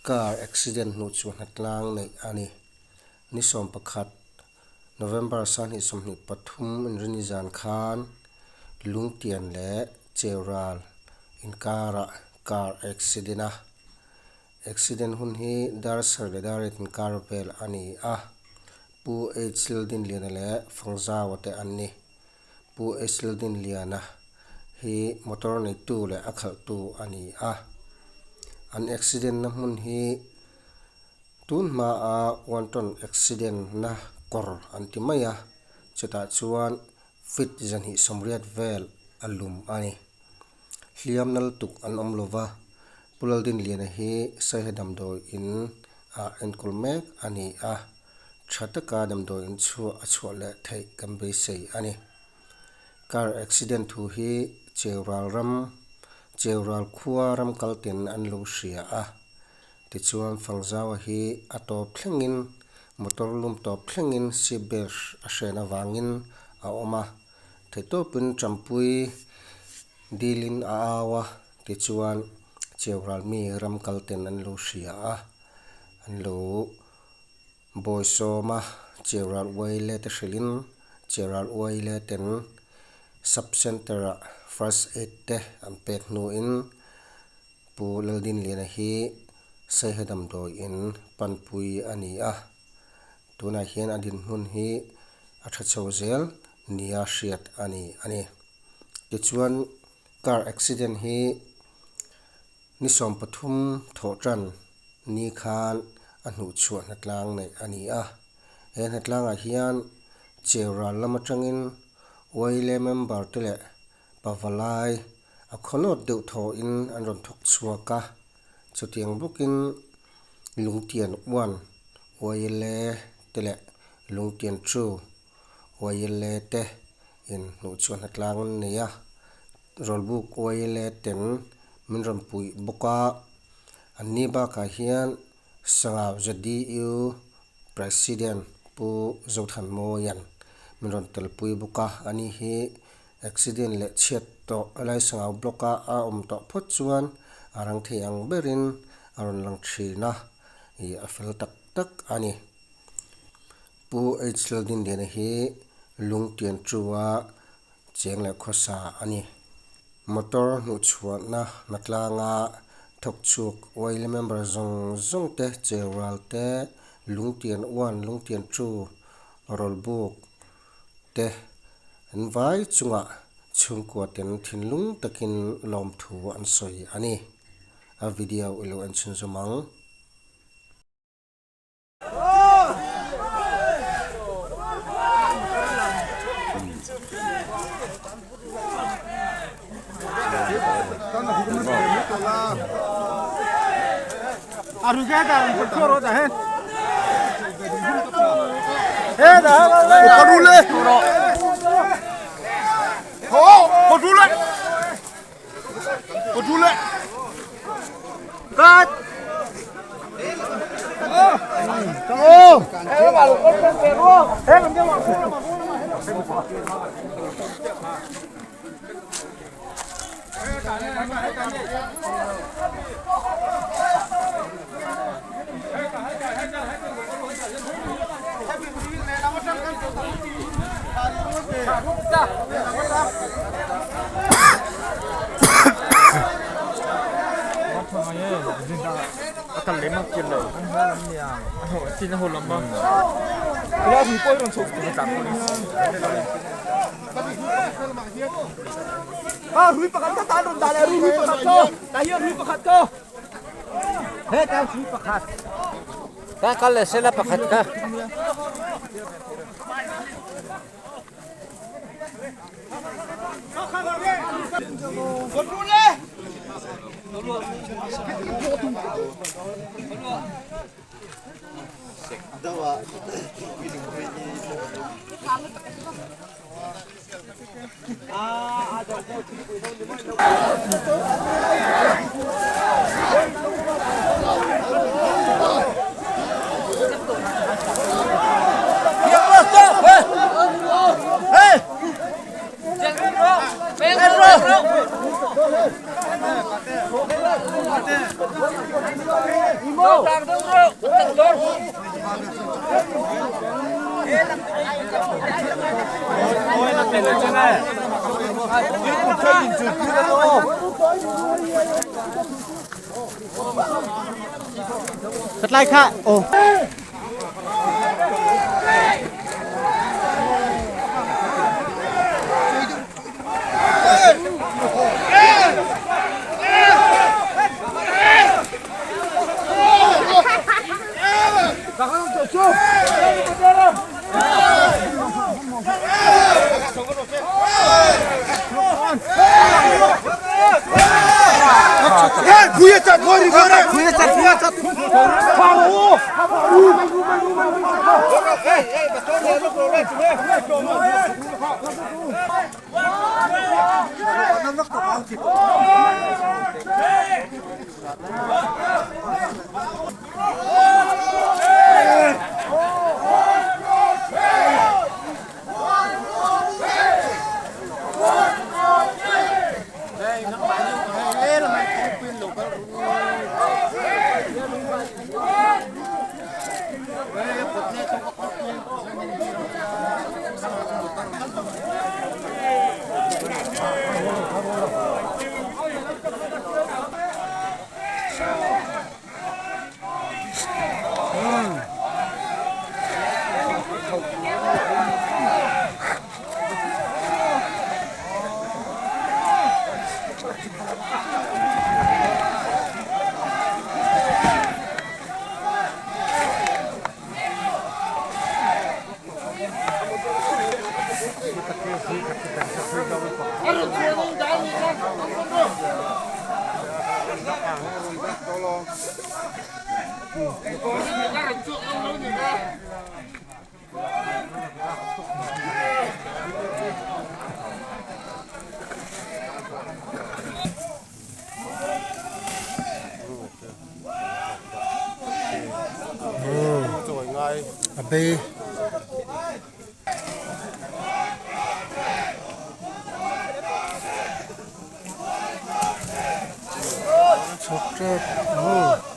Car accident hnuh chu hnatlang neih a ni. Ni 11 November 2023 inrini zan khan Lungtian leh Cheural inkarah car accident a. Accident hun hi dar sarih leh dar riat inkar vel a ni a. Pu H Laldinliana leh Fangzaua te an ni. Pu H Laldinliana hi motor neitu leh a khalhtu a ni a. An accident na hmun hi tun hmaa wanton accident na kawr an ti mai a, chutah chuan feet 280 vel a lum a ni. Hliam nal tuk an awm lo va, Pu Laldinliana hi Saiha damdawi in ah enkawl mek a ni a, tha taka damdawi in chhuah a chhuah leh theih kan beisei a ni. Car accident thu hi Cheural ram, Cheural khua ram kal ten an lo hria a, tichuan Fangzaua hi a tawp thlengin motor lum tawp thlengin seat belt a hren avangin a awm a. Theihtawpin Champui dilin a au a, tichuan Cheural mi ram kal ten an lo hria a, an lo bawisawm a, Cheural uaile te hrilhin Cheural uaile ten Sub Centre ah First Aid te an pek hnuin Pu Laldinliana hi Saiha damdawi in panpui a ni a. Tunah hian a dinhmun hi a tha chho zel nia hriat a ni a ni. Tichuan car accident hi ni 13 thawh tan ni khan a hnuhchhuah hnatlang neih a ni a. He hnatlangah hian Cheural lam atangin YLA member te leh Pavalai a khawnawt deuh thawhin an rawn thawk chhuak a. Chutiang bawkin Lungtian one YLA te leh Lungtian two YLA te in hnuhchhuah hnatlang an nei a, Rawlbuk YLA ten min rawn puih bawk a, anni bakah hian Sangau ZDU President Pu Zothanmawia'n min rawn telpui bawk a, ani hi accident leh chhiat tawh helai Sangau block a a awm tawh phawt chuan a rang thei ang berin a rawn lang thin a, ih a fel tak tak a ni. Pu H Laldinliana hi Lungtian Chu-a cheng leh khawsa a ni. Motor hnuhchhuahna hnatlanga thawk chhuak YLA member zawng zawng te, Cheural te, Lungtian One, Lungtian Two, Rawlbuk te an vai chungah chhungkua ten thinlung takin lawmthu an sawi a ni. A video i lo en chhunzawm ang. Ka tlai khah. Oh. A bei. Chhuk tep umm.